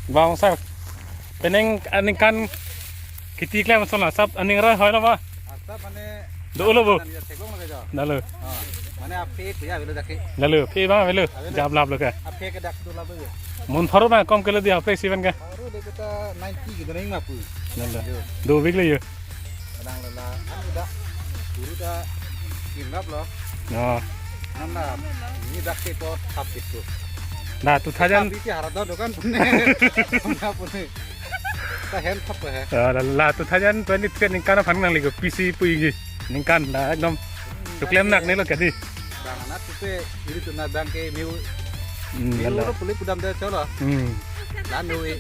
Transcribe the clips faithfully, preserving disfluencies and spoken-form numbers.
Bang sir. Penang aningkan kiti klem son la sap aning ra hoi lo ba? Asap mane do lo bo. Mane ya theklong lage jo. Dalo. Oh, mane aphe puya velo dake. Dalo, phe ba velo. Avelo. Jap lap lo ka. Aphe ke dak do lap lo. Mun pharo ba kom kelo di aphe seven ka. Pharo le kita ninety gitu nang mapu. Dalo. Yo. Do big le yo. Kadang lela, kan udah guru dah inap lo. Oh. Nana, ini dak ke pot hap itu. Nah, two thousand. Tapi ti hara do kan punya. Punya punya. Ta hem thap he. Ah, la, la, two thousand twenty-three ningkan aphan nangli ko P C puji. Ningkan la ekdom tuklem nak ne lo kadi. Bang anak tupe iri tuna bang ke miu. Hmm, miu lala. Lo puli pudam de cholo. Hmm. Lalu e.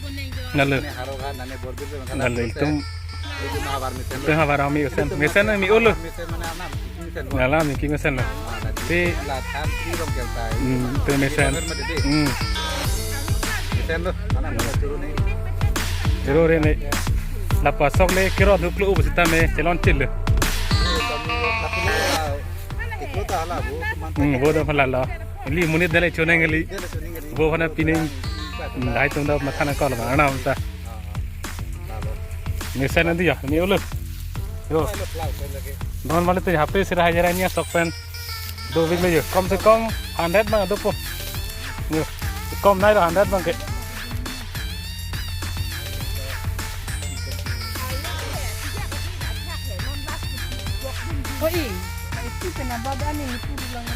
Lalu. Ne haro kan, nane borbir pe makan. Lalu lalu itum. Itu na habar mesen lo. Itu habar ami mesen. Mesen mi ulo. Mesen mana anak? Mesen lo. Lala mi ki mesen lo. Ah, lagi. Ti. La than ti rong kel tai. Hmm, itu mesen. Mesen mah dede. Hmm. Mesen lo. Anak mana turun ni. Turun ni. Lapasok le kiro duklu ubu sitame chelon chil lo. Itu tak hala bu. Hmm, bo do phalalo. Ili monit dale choneng ili. Bo phana pining. Hmm, dai tum do mathan kol ba anam ta. Mesen andi ya, mi ulo. Yo. Don mali tu hape sira hajar anya sok pen. Do big le yo. Kom se kom hundred bang do po. Yo. Kom nai lo hundred bang ke. Oi, itu kena badan ini puluh lang.